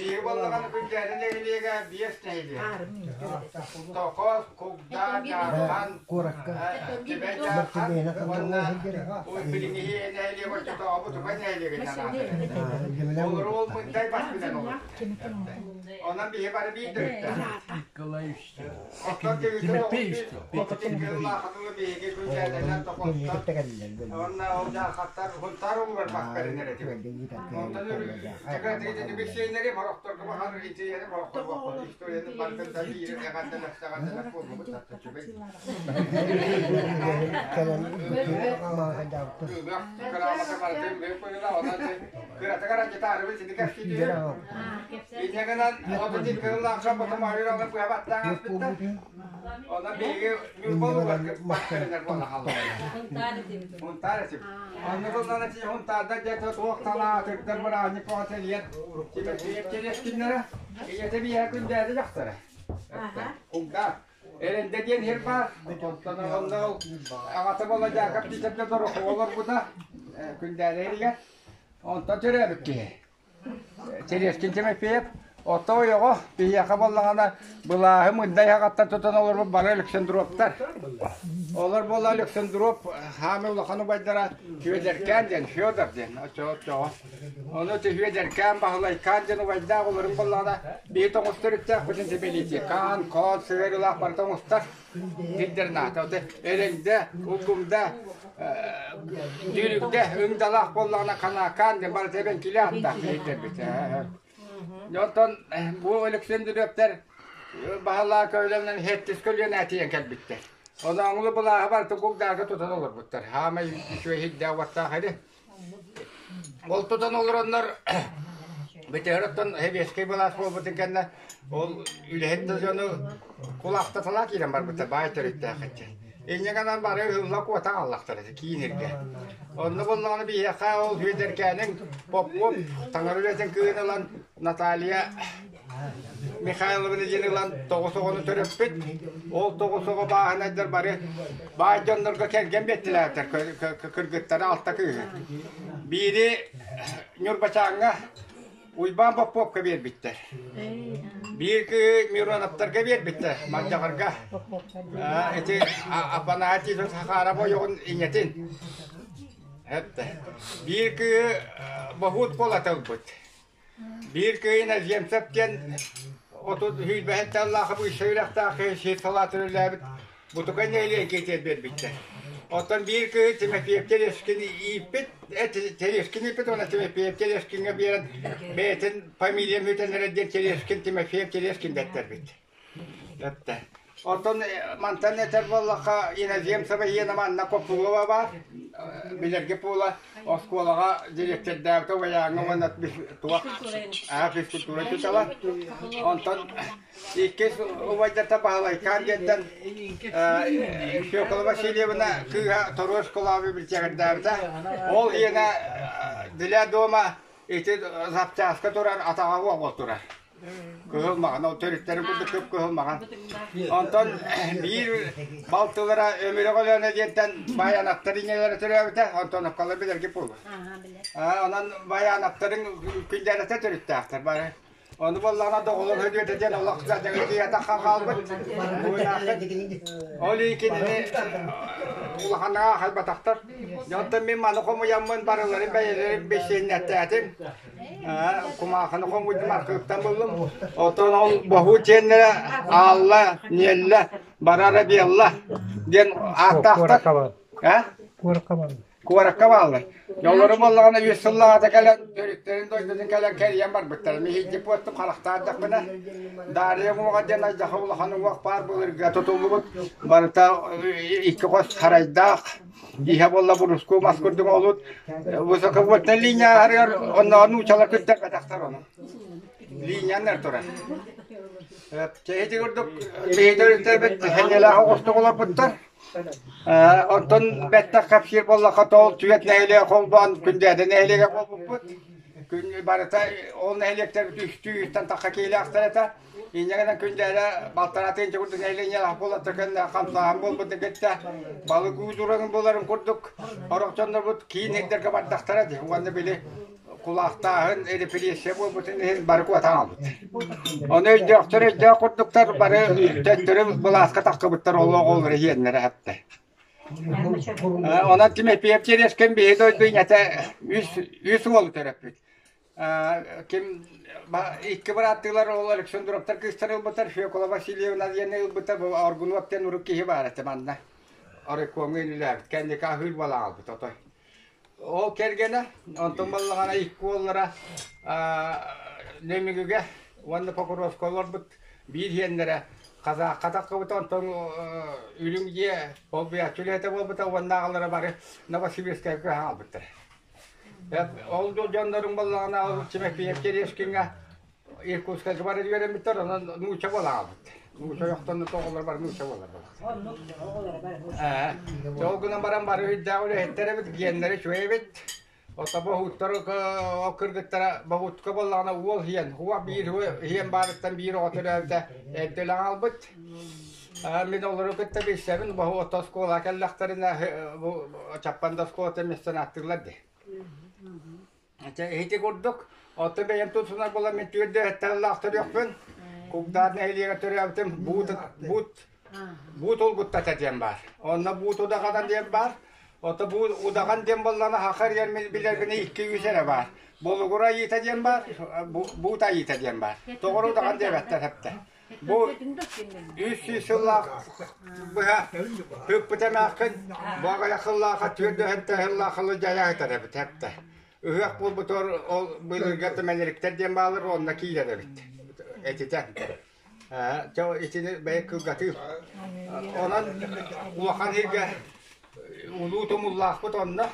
Биһиги буоллаҕына Күндээтэ нэһилиэгэ биэс нэһилиэк. Токос, Кугдаа, Дьаархан, Куоракка Түбэй Дьаархан Бэртибиэнэ уонна ханна билиҥҥи нэһилиэк оччотооҕу Тукай нэһилиэгинэн аатырар. Олору ол Мынтай бас билэн олорбут. Онон биһи бары биир төрүттээх. Оттон Тимофеевич, Петр Отут Тимофеевич. биһиги Күндээтэнэн Токостон Уонна ол дьаархаттар Хунтаар улуугар бас бэринэр этибит. Онтон Түгэтигитини морохторго баҕар итиэни морохторго историяны барытын да биир эҕэрдэлэстэҕэрдэлэс буолбут үчүгэй. Ыгах кыраамата барытын бэйэ кыра онон кыратыгар антитаарыбыт сини кэпсиир. Инньэ гынан отут кырылаахха ботомоойур ала быһа баттаан аспыттар. Онон биһиги Ньурба улуугар бас бэринэр буола хааллыбыт. Хунтаар этим. Онно буллана ти хунтаардар дьэ туох талаатырдар бырааһынньык оҕо тэрийэн тириэскиннэрэ ийэтэ биэһэ күндээдэ дьахтара. Кугдаа. Эрэнде диэн сир баар. Онтон онно аҕата буола Дьаакап Тиитэпкэ дороху олорбута күндээдэ иһигэр. Онтон төрөөбүт киһи. Терешкин Тимофеев отто ойоҕо биһиэхэ буоллаҕына былааһы мындай аҕаттан тутан олорбут бары Александровтар. Олор буолла Александров хаамы улахан убайдара Федеркээн диэн Федор диэн оччоҕо. Ону Федеркээн Баһылайкаан диэн убайдаах олорун буоллаҕына биһи тоҥус төрүттээхпитин Тибилитикаан, Коон сыһыарыылаах бары тоҥустар. Сирдэр наата Эрэҥдэ, Улгумда, Дүүрүгдэ, Ыҥдалаах буоллаҕына Ханаакаан диэн барыта эбэҥкилии ааттаах сирдэрбит. Онтон бу Александровтар баһылаа көөлөмнөн хэттис көлүөнэ тиийэн кэлбиттэр. Онооҥулу былааһы барыта кулгааҕы тутан олорбуттар. Хаамай үчүгэй иһирдээх уоттаах ини. Ол тутан олороннор бүтэр оттон сэбиэскэй былаас буолбутун кэннэ ол үлэһит да дьону кулаахтаталаа киирэн барбыттар баай төрүттээх иччи. Инньэ гынан бары ыһылла куотан аллахтар этэ киин иргэ. Онно буоллаҕына биһиэхэ ол Сүөдэркээнин Поппуоп таҥара үлэтин кыыһын ылан Наталья Михайловна диэн ылан тоҕус оҕону төрөппүт. Ол тоҕус оҕо бааһынайдар бары баай дьоннорго кэргэн биэртилээбиттэр кыргыттары алта кыыһы. Биири Ньурбачааҥҥа Уйбаан Попповка биэрбиттэр. Биир кыыһы Мироновтарга биэрбиттэр Малдьаҕарга. Ити Аппанаһа Титов Сахаров ойоҕун ийэтин. Биир кыыһы Боһуут Куолата ылбыт. Биир кыайын Аземцев диэн отут сүүрбэһин тыллаах быысса үрэхтээх киһи сир салаатын үлэлээбит Бутукай нэһилиэккэ биэрбиттэр. Оттон биир кыыһы Тимофеев Терешкин ииппит, Терешкин ииппит уонна Тимофеев Терешкиҥҥэ биэрэн бэйэтин фамилиям бүтэн эрэр диэн Терешкин Тимофеев Терешкин дэттэрбит. Эттэ. Оттон мантан этэр буоллахха, Иноземцева Елена манна Копылова баар, билэргэ буола оскуолаҕа дириэктэрдээбитэ убайааҥҥа уонна туох физкультура учуутала. Онтон иккис убайдата Баһылайкаан диэнтэн Фекла Васильевна кыыһа Торуос Кулаабы билсэҕирдээбитэ. Ол иэнэ для дома ити запчааска турар атаҕа уол турар. Кыһыл маҕан, ол төрүттэрин курдук кып-кыһыл маҕан. Онтон биир балтылара Өмүрэх Өлөөнө диэнтэн Байанаттар ийэлэрэ төрөөбүтэ, онтон окколор билэрги буолуо. Онон Байанаттарын күндээрэтэ төрүттээхтэр бары. Ону буоллаҕына доҕолор һөдүөтэ диэн олох дьаҥытыйата хаалбыт. Ол кинини улаханнаҕа аахайбатахтар. Онтон мин маны хомуйаммын барыларын бэйэлэрин бэсиэннэттээтим. Кумаахыны хомуйдум, архыыптан буллум. Оттон ол боһуу чиэннэрэ Аалла, Ниэллэ, Барара Белла диэн ааттаахтар. А? Куоракка бааллар. Куоракка бааллар. Олору буоллаҕына үс сыллааҕыта кэлэн, төрүттэрин дойдутун кэлэн кэрийэн барбыттар. Миһийди пуоттум харахтаардахпына, Дарья уҥуоҕа диэн айдаха улахан уҥуох баар былырга тутуллубут. Барыта икки хос сарайдаах, Иһэ буолла буруску мас курдук олут высоковольтнай линия аһарыгар оннооҕор нуучалар кыттарбатахтар ону. Линияннар турар. Киһити курдук биһи төрүттэрбит сэнньэлээх оҕустук олорбуттар. Онтон бэттэх кэпсиир буоллахха тоол түгэт нэһилиэгэ холбоон Күндээдэ нэһилиэгэ буолбуппут. Күн барыта ол нэһилиэктэрбит үстүү үстэн тахха киилээхтэр этэ. Инньэ гынан күндээрэ балтараа тыһыынча курдук нэһилиэнньэлээх буолан кэннэ хамсааһын буолбутун кытта балык уу дураҥын буоларын курдук сорох дьоннорбут киин сирдэргэ бардахтара дии. Уонна били кулаахтааһын, репрессия буолбутун иһин бары куотан хаалбыт. Ону өйдөөхтөр өйдөөх курдуктар бары төттөрү былааска тахсыбыттар ол оҕолор иһиэннэрэ эптэ. Онон Тимофеев Терешкин биһи дойду ийэтэ үс, үс уолу төрөппүт. Ким икки бырааттыылар ол Александровтар кыыстары ылбыттар, Фекла Васильевна диэни ылбыта, бу Аргунов диэн урут киһи баар этэ манна. Оройкуоҥҥа үлэлээбит, кэнники аһыыр буолан хаалбыт отой. Ол кэргэнэ, онтон баллаҕана икки уоллара Нөмүгүгэ уонна Покровка олорбут биир иһиэннэрэ казахха таххыбыта, онтон үрүҥ дьиэ холбуйааччы үлэһитэ буолбута уонна аҕалара бары Новосибирскайга көһөн хаалбыттара. Ол дьонноруҥ буоллаҕына ол Чимэпиев Терешкиҥҥа Иркутскайга баран үөрэммиттэр, онон нуучча буолан хаалбыт. Нуучча ойохтонно оҕолор бары нуучча буолар Оннук оҕолоро бары нуучча. Ол гынан баран бары үрдээх үлэһиттэр эбит, гиэннэрэ үчүгэй эбит. Ото боһууттар ол кыргыттара боһуутка буоллаҕына уол иһиэн, уо биир иһиэн баарыттан биир оҕо төрөөбүтэ эрдэ өлөн хаалбыт. Мин олору кытта билсэбин, бу ото оскуола кэллэхтэринэ бу Чаппанда оскуолата меценаттыыллар дии. Чэ, ити курдук, оттон бэйэм тутсунар буолан мин түөрдэһэттэллаах төрүөхпүн, Кугдаат нэһилиэгэр төрөөбүтүм, буут, буут, буут улгуттата диэн баар. Онно буут удаҕана диэн баар. Ото бу удаҕан диэн буоллаҕына саха билэрбинэ 200 эрэ баар. Болугур айыыта диэн баар, буут айыыта диэн баар. Тоҕоро удаҕан диэбэттэр хэптэ. Бу 300 сыллаах быһа ыппыт эмээххин бу аҕыйах сыллаахха түөрт сыллаах сылы дьайаһытар эбит эптэ. Ыһыах буолбутугар ол былыргы мэлириктэр диэн баалар онно киирэр эбит этитэн. Чэ итини бэйэ кылгатыы. Онон улахан иһиргэ улуу тумуллаахпыт онно.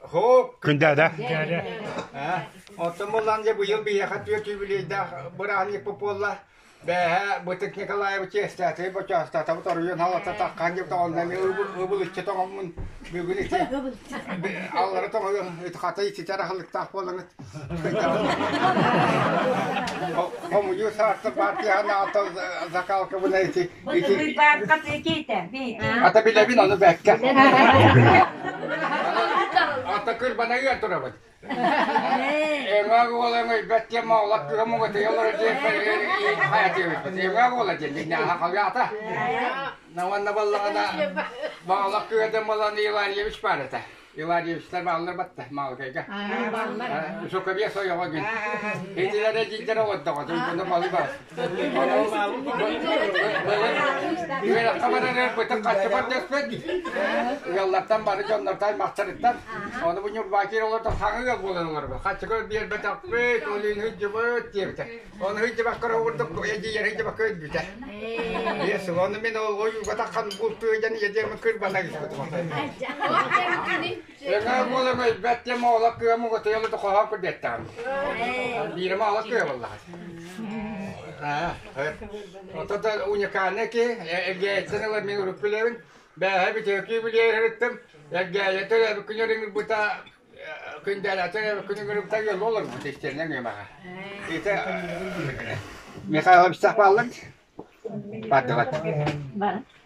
Хоп. Күндээдэ. Оттон буоллаан дьэ быйыл биһиэхэ түөрт юбилейдаах бырааһынньыкпыт буолла. Бээһэ Бытык Николаевич эстээти бочоостатабыт оруйун халата таххан дьыбыта онно эмиэ ыбылыччы тоҥоммун бүгүн ити аллара тоҥойон хата ититэр аһылыктаах буолаҥыт хомуйуу саарта партияны ата закалкабына ити ити ата билэбин ону бэккэ ата кырбана ыар турабыт Эҥээх уола өҥөйбөт диэн моҕолор кыһа муҥатыйа олорор диэн хайатыыбыт. Эҥээх уола диэн дьиҥнээҕэ халыата. Уонна буоллаҕына моҕолор кыһа диэн буолан Иларьевич баар этэ. Иларьевичтар бааллар батта Маалыкайга. Сукабес ойоҕо күн. Итилэрэ дьиндэр олордоҕо, туйгуну малы бар. Үөрэххэ барар ырбытын хаччыбар дөспөт. Ыаллартан бары дьоннортон аймахтарыттан ону бу Ньурбаакир олордо хаҥы ыал буолан олорбут. Хаччыгы биэрбэтэхпит, ол иһин сылдьыбыт диэбитэ. Ону сылдьыбакка курдук эдьиийэр сылдьыбакка өлбүтэ. Биэс сыл. Ону мин ол ойууга таххан бултуу дьэн ийэдиэмин кырбана гыспытым. Өҥөө буолан өлбөт диэн моҕолор кыа муҥутуйан хоһоон курдеттэҕим. Биирим оҕолор кыа буоллаҕа. Ото да уникальный киһи, Элгээйиттэн ыла мин урут билэбин. Бээһэ бүтүөкүү билиэриттим. Элгээйи төрөөбүт күнүр ыҥырбыта, күндээлэ төрөөбүт күнүн ыҥырбыта ыал олорбут истиэннэн ыймаҕа. Ити Михайлович бааллар Бардылар.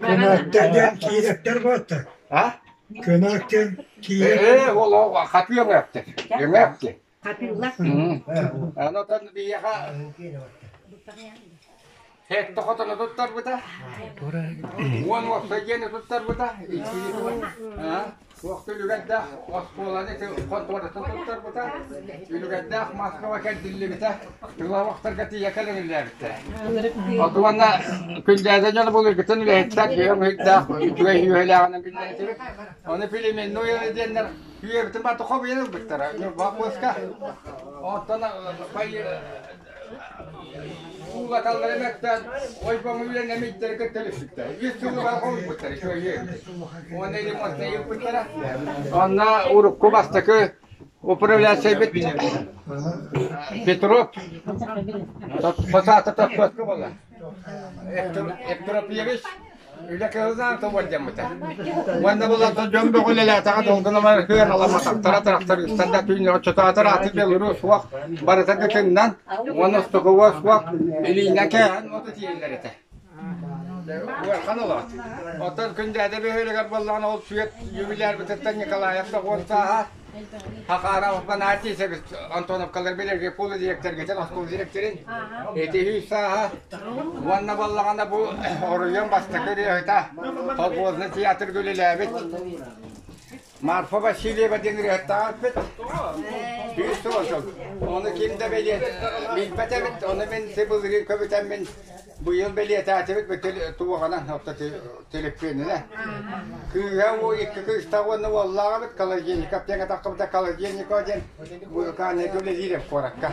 Көнөөттөр киирэптэр буоттар. А? Көнөөттөр киирэп. Ээ, ол ол хатыы өҥөөктөр. Өҥөөктөр. Хатыыллар. Онотон биһиэхэ Хетто хотону туттарбыта. Уон уопсай дьиэни туттарбыта. Туох да үлүгэрдээх оскуоланы хонтуоратын туттарбыта, үлүгэрдээх Москва кэрдиллибитэ, тыла-уохтарга тиийэ кэлэн үлэлээбиттэрэ. Уонна Күндээдэ дьоно былыргытын үлэһиттэр үөм ыйдаах үчүгэй үөһэлээҕинэн биллэрэтибит. Ону племенной диэннэр үөбүтүн барыта хобуйан ылбыттара Ньурба куоска. Оттон Уулаталлара мөттөөн, ойбоҥу үлэн эмийдэри кытта өлүспүттэр. Үс сылга хомуйбуттар, үчүгэй Уонна ремонтна ыыппыттара. Онно урукку бастакы управляющайбыт Петров Посаата тохтотку буолла. Эктропьевич Үлэ кыһылнаан тубардьаммыта. Уонна булата дьон бөҕө үлэлээтэҕэ долгунамар кыаналамматахтара трактористар да түүн оччотоотор аты белорус суох барыта кытыннан уонна устукуга суох илиинэн кээһэн оту тиийэллэр этэ. Ыарахан олоҕо. Оттон Күндээдэ бөһүөлэгэр буоллаҕына ол сүөт юбилярбытыттан Николаев тоҕуон сааһа. Хахаров Афанасий Антоновкалар билэргэ кулу директоргытын, оскуола директорын ити үс сааһа уонна буоллаҕына бу оройуон бастакы ырыаһыта колхозный театрга үлэлээбит Марфа Васильева диэн ырыаһыттаах эппит. 110 сыл. Ону ким да билбэт эбит, ону мин былырыын көбүтэммин Быйыл бэлиэтээтибит туоҕанан, оттон төлөпүөнүнэн. Кыыһа уу икки кыыстаах уонна уоллаах эбит, Колодезников диэн атаххыбыта Колодезникова диэн музыкальнайга үлэлиир куоракка.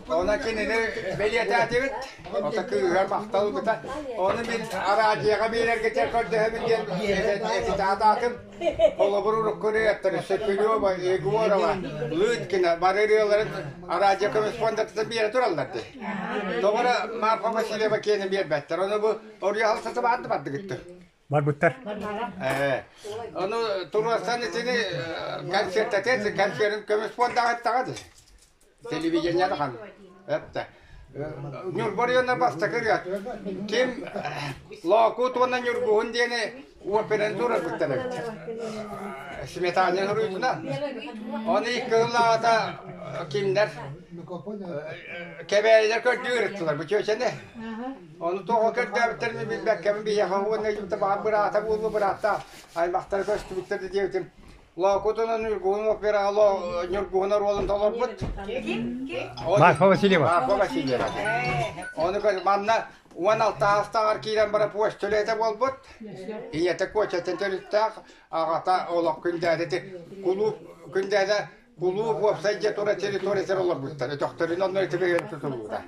Онон кинини бэлиэтээтибит, ото кыыһа махтал ылбыта. Ону мин араадьыйаҕа биэрэргитигэр көрдөһөбүн диэн этитаатаатым. Холобур, урукку ырыаттары Сөпүлева, Егорова, Лыткина бары ырыаларын араадьыйа көмүс фондатыттан биэрэ тураллар дии. Тоҕо эрэ Марфа Васильева киэнин биэрбэттэр. Ону бу Орйоһол сатыбаатты бардыгыттыр. Барбыттар. Ону туруорсан итини концертатет, концерын көмүс фондаҕа иттаҕа дии. Телевидение дахан. Эптэ. Ньурба оройуона бастакы ырыа. Ким Лоокуут уонна Ньургуһун диэни операны туруорбуттар эбит. Сметанин суруйбута. Ону икки сыллааҕыта кимнэр Кэбээйилэр көрдүү ырыттылар бу чүөчэни. Ону тоҕо көрдөөбүттэрин билбэккэбин биһиэхэ уонна баҕар быраата буолуо бырааттаах аймахтара көстүбүттэр да диэбитим. Лоокутунан Ньургуһун операҕа Ньургуһун оруолун толорбут. Марфа Васильева. Марфа Васильева. Ону манна 16 аастааҕар киирэн баран почта үлэтэ буолбут. Ийэтэ Куочаттан төрүттээх, аҕата олох күндээдити кулууп күндээдэ кулууп уопсай дьиэ тура территориятыгар олорбуттар. Өтөхтөрүн онно итибигэр тутуллубута.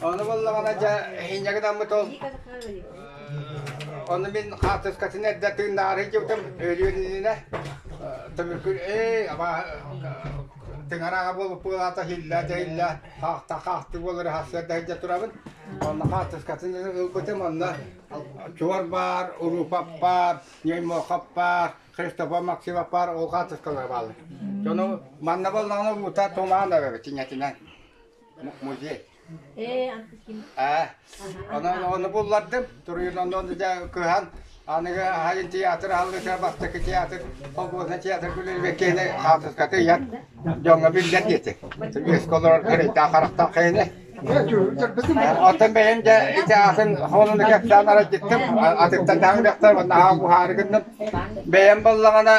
Ону буоллаҕына дьэ инньэ гынаммыт ол Ону мин хаартыскатын эрдэ тыыннаары дьыбытым өлүөн иннинэ төмүркүр ээ тыҥараҕа буолбут буолаата иһиллээ да иһиллээ хаахта хаахты буолары сарсыарда сылдьа турабын онно хаартыскатын ылбытым онно Чуор баар, Урупап баар, Неймохов баар, Христофор Максимов баар ол хаартыскалара бааллар. Дьону манна буоллаҕына уута тумаан эбэбит иннэтинэн музей. Ээ, онон ону буллардым. Туруйун онон дьэ кыһан аныгы аһайын театр аһыллыыта бастакы театр, холбуосна театр күлүрүбэккиэни хаартыскаты ыйан дьоҥҥо биллэр диэтик. Үөскэ олорор кырыйдаах харахтаах киһини. Оттон бэйэм дьэ ити атын холуну кэпсээн арайдыттым. Атыттан даҕаны бэхтэр уонна аһаа уһаары гынным. Бэйэм буоллаҕына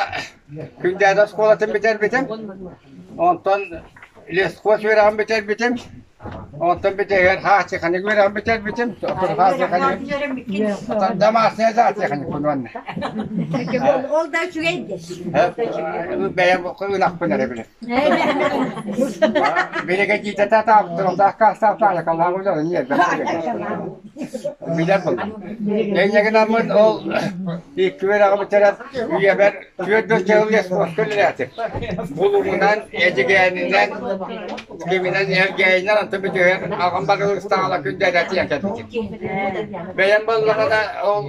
Күндээдэ оскуолатын бүтэрбитим. Онтон лесхоз үөрэҕин бүтэрбитим. Онтон бүтэһигэр хаачыханик үөрэҕин бүтэрбитим. Оттон хаачыханик оттон домашняя заачыханик уонна. Ол да үчүгэй Бэйэм ынахпын эрэ билэр. Биригэдьиитэ таабыттар, аккаастаабыт алаакалаах үлэ ньиэрбэ. Билэр буоллум. Инньэ ол икки үөрэҕи бүтэрэн үйэбэр түөрт сыл лесхозка үлэлээтим. Булуҥунан, Эдьигээнинэн, киминэн Элгээйинэн онтон бүтүһэр аҕам барылыстаҕала күндээрэ тиийэн кэлбитим. Бэйэм буоллаҕына ол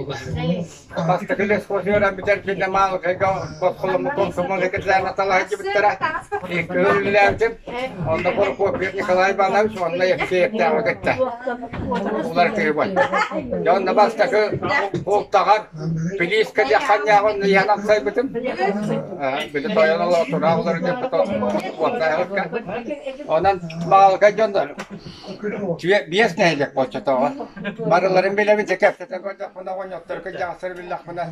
Бастакы лесхоз үөрэн бүтэрбитинэ Маалыкайга босхоломмут комсомол секретарына талаһыйдыбыттара. Икки өр үлэлээбитим. Онно Прокопьев Николай Иванович уонна Евсеевтээҕи кытта уларытыы буолла. Дьэ онно бастакы Култаҕар Пилиска диэхханньааҕы онно иһэн амсайбытым. Били тойон олох тураах уларытыппыт уоттааһыкка. Онон Маалыкай дьоннор Биэс нэһилиэк болчотооҕо. Барыларын билэбин, дьэ кэпсэтэ көрдөхпүнэ, оҕонньоттору кырдьаҕастары биллэхпинэ,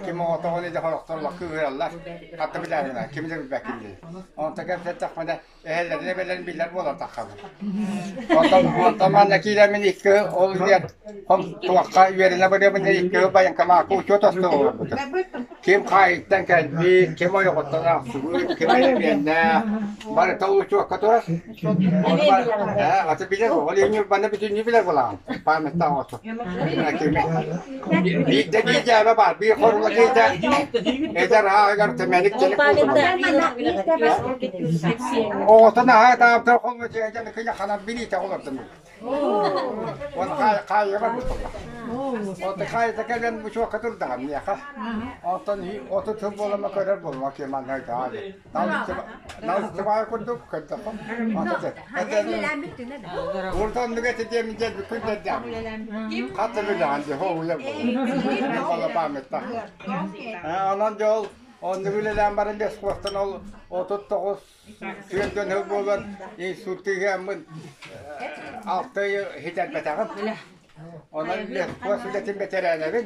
ким оҕотоҕун илэ хорохтор кыыһыраллар. Хатта билээриҥэ, кими да билбэккин дии. Онтон кэпсэттэхпинэ, эһэлэрин эбэлэрин билэр буолан таххабын. Онтон онтон манна киирэммин икки ол иһигэр туохха үөрэнэ барыабын икки байаҥкамаакка учуот остуол олорбутум. Ким хаайыттан кэлбит, ким ойоҕуттан аахсыбыт, ким элэмиэннээх, барыта учуокка турар. Ону аты билэр, ол иһин Ньурбаны бүтүннүү билэр буолаҕын, памяттаах оҕото. Биирдэ биир дьээбэ баар, биир хорула киһитэ эдэр ааҕыгар тэмэник тэлик Оҕотун аһаа таабытар холбо дьиэдьэн кыйа ханан билиитэ олордун. Оны хаайыга барбыт буолла. Онто хаайыта кэлэн учуокка турдаҕым миэхэ. Онтон Онтон 30 сыл буолама көрөр буолума ки манна таали. Налыччыбаай курдук көрдөххө. Уртан нүгэ тиэмин дьэ күн дэрдэм. Хата билэҕин дьэ хоһуйар буолуо. Ола памятта. Онон дьэ ол оннук үлэлээн баран бесхозтан ол 39 түөрт сыл буолан институттыгыаммын алта ый хитэрбэтэҕим. Онон легко үлэтин бэтэрээнэбин.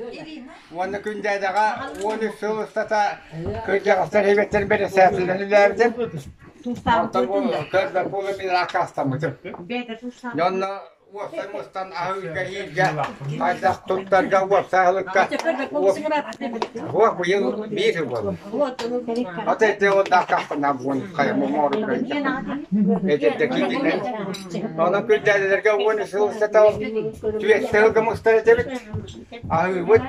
Уонна Күндээдэҕэ 13 сыл устата кырдьаҕастар эбэттэрин бэрэссэдээтэлинэн үлэлээбитим. Онтон көрбөт буолан мин аккаастаммытым. Онно уопсай мустан аһыырга-ииргэ, хайдах туттарга уопсай аһылыкка уох быйыл биир сыл буолла. Ата ити уонна аккаастанаа буон хайа моҥоору эдэрдэ киирдинэн. Онон күндээдэлэргэ 13 сыл устата түөрт сылга мустар этибит. Аһыыбыт,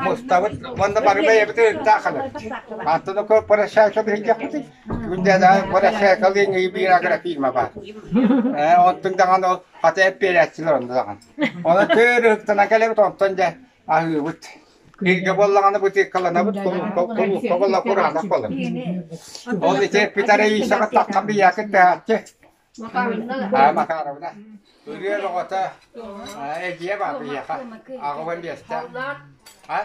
мустабыт уонна бары бэйэбит ыһыктаах халабыт. Антон Поросяйка биһигэхпитий. Күндээдэ Поросяйкалыын биир агрофирма баар. Онтун даҕаны ол хата эппиэрээччилэр онно даҕаны. Онон төр ыһыктанан кэлэбит, онтон дьэ аһыыбыт. Илгэ буоллаҕына бытыыккаланабыт, кулуупка буолла кураанах буолабыт. Ол ити Питаре Исаҕа таххан бийаакыт тэһээччи. Аа, Макаровна. Ырыа бөҕөтө эдьиэ баар биһиэхэ. Аҕабын биэстэ. А?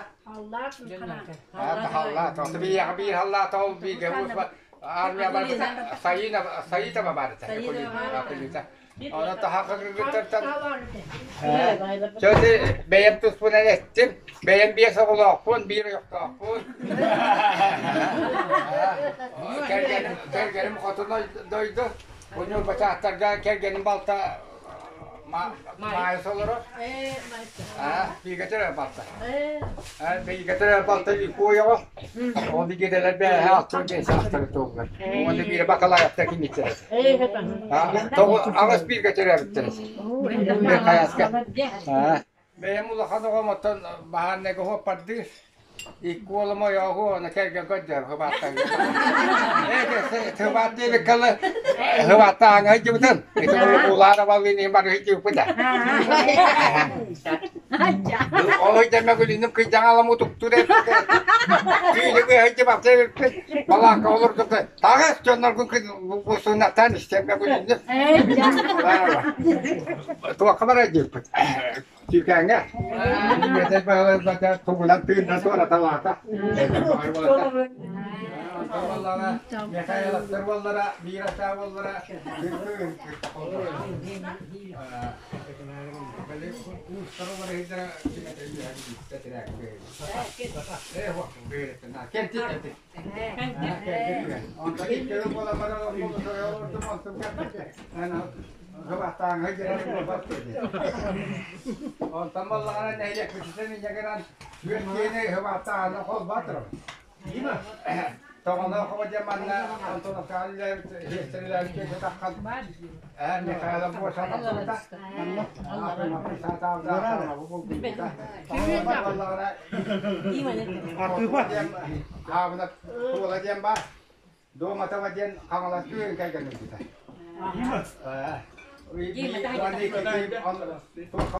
Халлаат. Оттон биһиэхэ биир халлаат ол бииргэ армия барбыта. Саина Саитова баар этэ. Акулита. Оны таһа кыргыттартан Чөтү бэйэм туспунан эттим. Бэйэм биэс оҕолоохпун, биир ойохтоохпун. Кэргэним, кэргэним хотун дойду. Бу бачааттарга кэргэним балта Маайыс олорор. Бииргэ төрөөр балта. Бииргэ төрөөр балта Ликуева. Ол игирэлэр бээһэ алтын биэс ахтары туоллар. Уонна биирэ Бакалаевта киниттэр. Аҕыс бииргэ төрөөбүттэр. Бир хайаска. Бэйэм улахан оҕом оттон баһаарнайга уоппардыыр. Икки уолум ойооһу ону кэргэн көрдөөр хыбааттан. Хыбаат диэбиккэ хыбаатта ааҥа сылдьыбытым. Ити улаара балыын иһин бары сылдьыбыппыт. Ол сылдьан күлүнүм кыйдаҥалам утуктуур эбит. Түүнү быһа сылдьыбахта эбиппит. Балаакка олордук таҕыс дьонноргун бусуннаттаан истэргэ күлүнүм. Туохха барар диэппит. Түүкээҥҥэ. Этэр баһылар тугунан тыынна туораталаата. Михайловтар буоллара, биир атаа буоллара, Онтон буоллаҕына нэһилиэкпититтэн инньэ гынан үөт киһини хыбааттааһына холбоотурабыт. Тоҕоноох оҕо диэн манна Антоновкаҕа үлэлээбит сиэстэрэлээбит киһи таххан Михайлов буолбута. Туола диэн баар. Дуоматова диэн Хаҥалас күһүн кэргэн ылбыта.